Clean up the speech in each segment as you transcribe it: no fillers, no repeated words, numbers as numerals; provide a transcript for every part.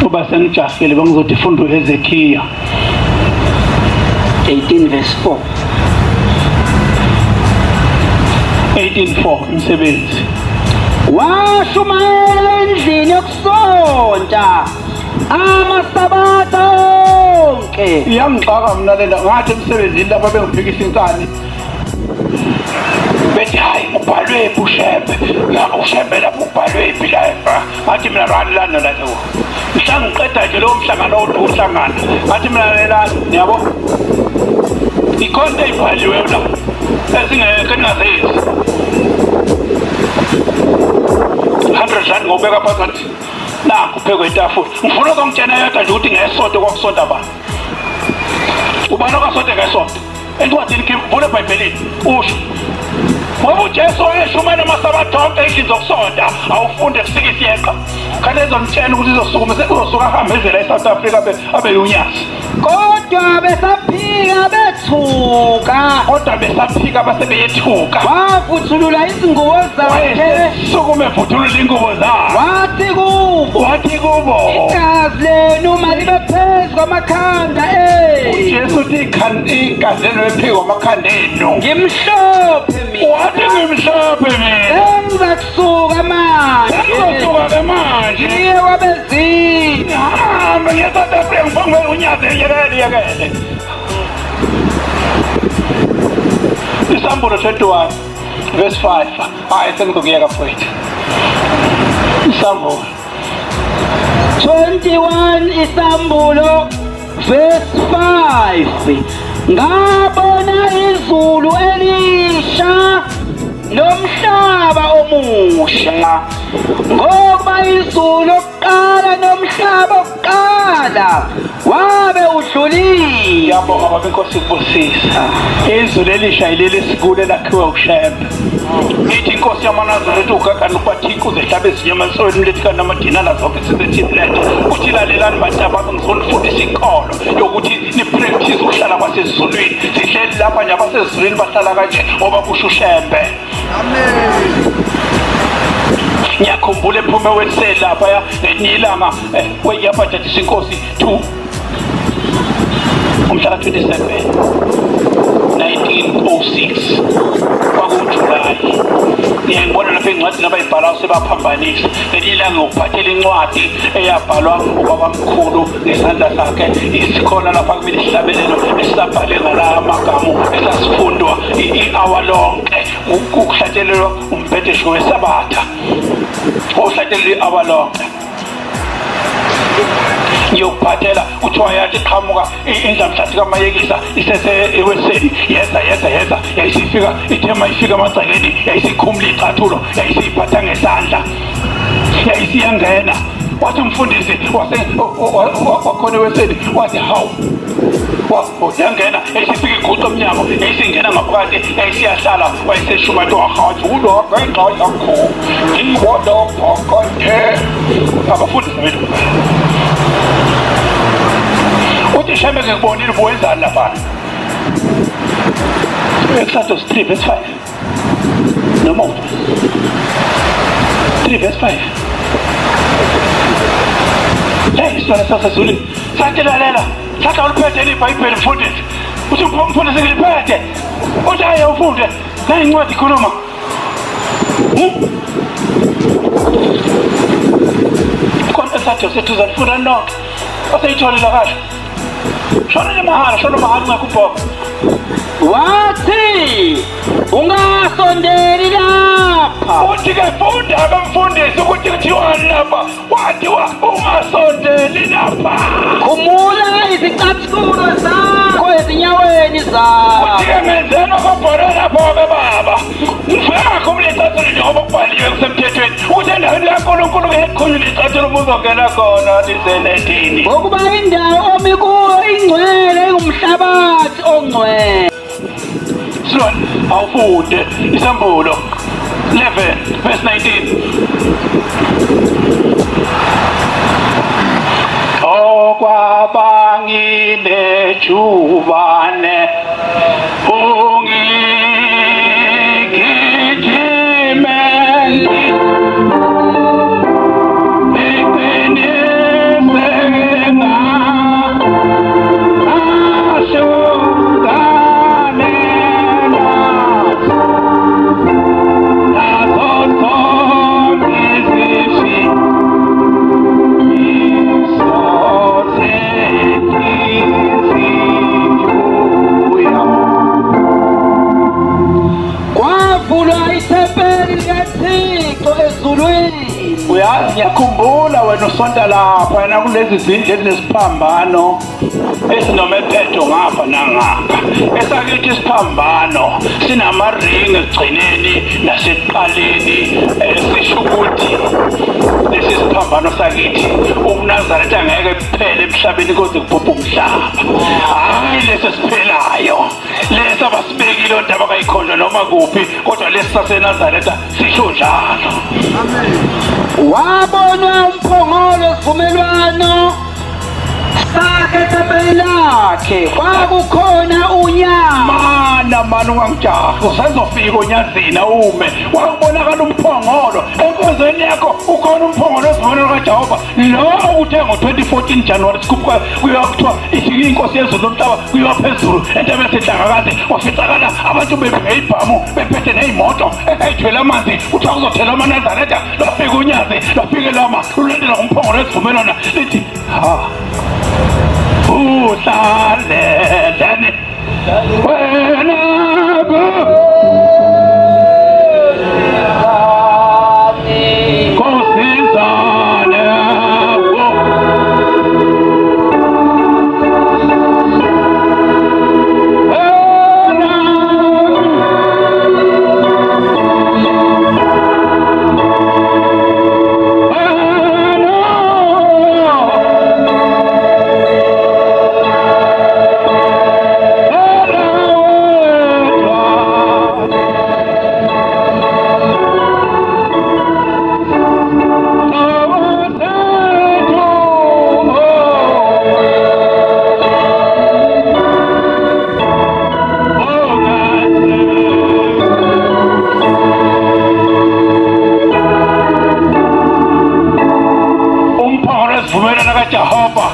Kuba sengijahile bengizothi funda uHezekiya 18 verse 4. 18:4 imisebenzi. Washumayela endlini yokusonta amasabatha onke. Iyangixaka mina le ndaba, ngathi emsebenzini lapha bengiphikisa inkani. Bethi hayi ubhalwe uShembe, la uShembe lapho ubhalwe phi la. Ngathi mina rani lana la. Mhla ngiqeda nje lo mhlangano uhlangana. Ngathi mina lelani, niyabo? Ikhona ibhaliwe la. Esingeke ningazenzi. 100 rand ngobeka phakathi. Nakho phekwe itafula. Ngifuna ukungitshena yodwa nje ukuthi ngesonto kwakusonta bani. Ubani okasonte ngesonto? Encwadini ngivule eBhayibhelini usho. Ngoba uJesu wayeshumayela amasabatha onke endlini zokusonta, awufunde kusika isiyeqa. Kanti ezomtshela ukuthi uzosukuma uzosuka ahambe ezela eSouth Africa abe unyazi. Kodwa besaphika bethuka. Kodwa besaphika base beyethuka. Wavuthulula izingubo zakhe. Sukume vuthulula ingubo zakhe. Wathi kubo. Wathi kubo. Igazi lenu malibe phezu kwamakhanda enu. uJesu uthi igazi lenu libe kwamakhanda enu. Ngimhlophe mina. Wathi ngimhlophe mina. Sengizakusuka manje. Sengizosuka ke manje. Ngiye kwabezizwe. Hambe ngiye South Africa ngifuna unyazi yekele yekele. Isambulo 21 verse 5. Hayi sengizokuyeka mfowethu. Isambulo 21 Isambulo verse 5. Ngabona izulu elisha nomhlaba omusha, ngoba izulu lokuqala nomhlaba oqala wabe udlulile. Ngiyabonga baba, inkosi ikubusisa. Izulu elisha yileli sikule lakhiwe uShembe. Ithi inkosi yamaNazaretha uGagana ukubathika uzehlaba ezinye emasweni lethi kanamadina zonke sizethilethe. Uthi lalelani bantu abami, ngizonifundisa inkolo yokuthi ni-practice ukuhlala kwasezulwini. Sihleli lapha nje abasezulwini bahlala kanje ngoba kusho uShembe. Amen. Ngiyakhumbula ephume weseli lapha ngelinye ilanga weyabhajadisa inkosi 2 umhla ka-27 1906 kwakuJulayi. Ngiyayibona lapha encwadini abayibhalayo sebaphambanisa. Ngelinye ilanga ngikuphathela incwadi eyabhalwa ubabamkhulu ngesandla sakhe, isikhona lapha kumina isihlabelelo esisabhale ngala amagama esasifundwa i-hour lonke, ukuhlatshelelwa umbhedesho wesabatha. Ohlatshelelwa i-hour lonke. Ngiyokuphathela kuthiwa yathi qhamuka indlamhlathi kaMayekisa isese eweseli, yeza yeza yeza, yayisifika ithe mayifika emagcekeni yayisikhumula icathulo, yayisiyiphatha ngesandla, yayisiyangena. Wathi umfundisi wakhona eweseli wathi hawu, yangena yayisifika iguqa emnyango, yayisingena ngaphakathi, yayisiyahlala, wayeseshumayela wahathi ngenxa yakho ngiwalapha kanje. Abafundisi bethu uthi Shembe ngikubonile ubuwenzani lapha. Exodus 3 verse 5. Noma 3 verse 5. Hey, isona sasezulwini. Sathi lalela, thatha uliphethe iBhayibheli mfundisi. Uthi mfundisi ngiliphethe. Uthi hayi ufunde. La incwadi ikhuluma. Khona Exodus 3 funda nonke. Waseyitholile kahle. Shona nje mahhala, shona mahhala ungakubhoka. Wathi ungasondeli lapha. Uthi ke funda abamfundisi ukuthi kuthiwani lapha. Wathi ungasondeli lapha. Khumula izicathulo zakho ezinyaweni zakho. Uthi ke ngenzeni okubhore lapho ke baba. Ngifuna khumula izicathulo njengoba kubhaliwe kusemthethweni. Uthi endaweni kaNkulunkulu kukhulunywa izicathulo uzongena khona lizenethini. Ngokuba indawo omi kuyo ingcwele ingumhlabathi ongcwele. Silwane awufunde Isambulo 11 verse 19. Okwabanginejubane ungigijime iqinise Yazi ngiyakhumbula wena usonta lapha yena kulezi zindlu ezinesiphambano esinomephetho ngapha nangapha. Esakithi isiphambano sinamaringi ekugcineni nasekuqaleni, esisho ukuthi lesi siphambano sakithi ubuNazaretha ngeke kuphele emhlabeni koze kubhubhe umhlaba. Hayi lesi siphelayo, lesi abasibekile ondaba kayikhonjwa noma kuphi, kodwa lesi saseNazaretha sisho njalo. Amen. Wabonwa umphongolo sivumelwano sakhe ethempelini lakhe, kwakukhona unyazi. Mana ungangijahi, usazofika onyazini ume. Wakubonakala umphongolo enkonzweni yakho, ukhona umphongolo wesivumelwano kaJehova lo okuthe ngo-2014 January sikhuphuka kuyiwa kuthiwa inkosi yezulu lomhlaba kuyiwa phezulu entabeni yaseNhlangakazi, waficakala abantu bebhebhamu bephethe ney'moto esayithwele amanzi, kuthiwa kuzothela amaNazaretha. Lwafika unyazi, lwafike lwama lulandela ngumphongolo wesivumelwano lithi ha uhlalelani wena Nkosizane kaJehova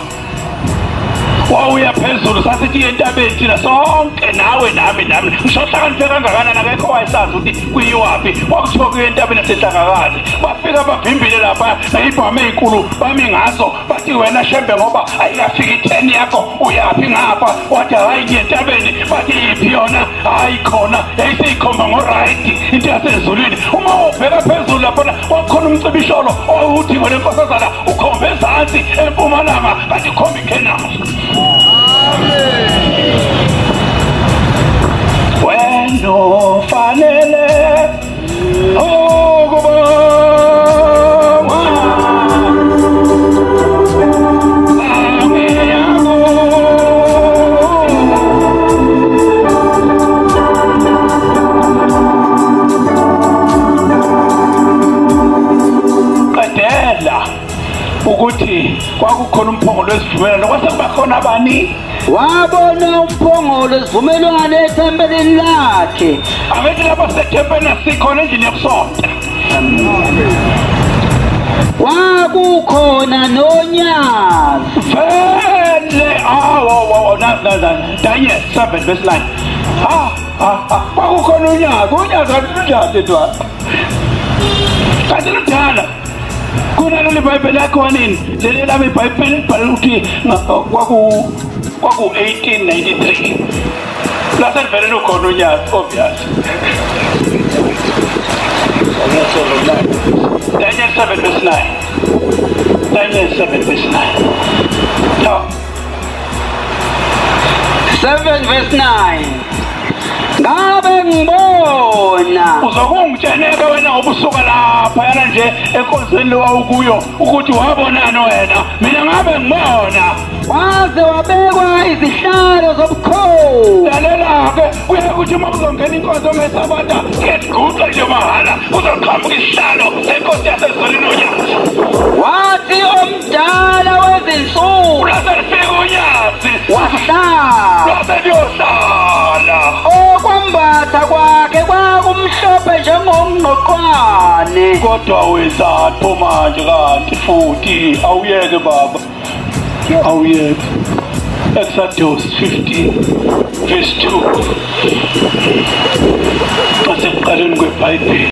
wawuya phezulu, sasithi entabeni thina sonke nawe nami ngisho hlakaniphe kangakanani akekho wayesazi ukuthi kuyiwaphi. Kwakuthiwa kuyo entabeni yaseNhlangakazi, bafika bavimbile lapha neyibhamu ey'nkulu bami ngazo, bathi wena Shembe ngoba ayikafiki itheni yakho uyaphi ngapha? Wathi hhayi ngiye entabeni. Bathi yiphi yona? Hhayi khona yayiseyikhomba ngorayidi into yasezulwini. Uma ubheka phezulu laphana kwakukhona umcibisholo owawuthi ngole nkosazana ukhombe ezansi empumalanga kanti ukhomba iKhenani. Wena ufanele ukubongwa, qedela ukuthi kwakukhona umphongolo wesivumelwano, kwase kuba khona bani? Wabona umphongolo wesivumelwano ethempelini lakhe. Angithi lapha sisethempelini asikhona endlini yokusonta. Kwakukhona nonyazi. Vele awo nazi Daniel 7 verse 9. Kwakukhona unyazi, unyazi kanti lunjani ntwana? Kanti ludala. Kunaleli Bhayibheli lakho nini? Leli lami iBhayibheli libhalwe ukuthi kwaku 1893. Laselivele lukhona unyazi obvious. Daniel 7 verse 9. Daniel 7 verse 9. No. 7 verse 9. Ngabe ngibona uzokungitsheneka wena ngoba usuka lapha yana nje enkonzweni owawukuyo ukuthi wabonani wena. Mina ngabe ngibona waze wabekwa izihlalo zobukhosi. Lalela-ke, kuye ukuthi uma uzongena inkonzo ngeSabatha ngiyiguqa nje mahhala uzoqhamuka isihlalo senkosi yasezulwini unyazi. Wathi omdala wezinsuku lwaselifika unyazi wahlala, lwaseliyohlala. Okwambatha kwakhe kwakumhlophe njengomngqoqwane. Kodwa wenzani pho manje kanti futhi? Awuyeke baba, awuyeke. Exodus 15 verse 2 Asekuqaleni kweBhayibheli.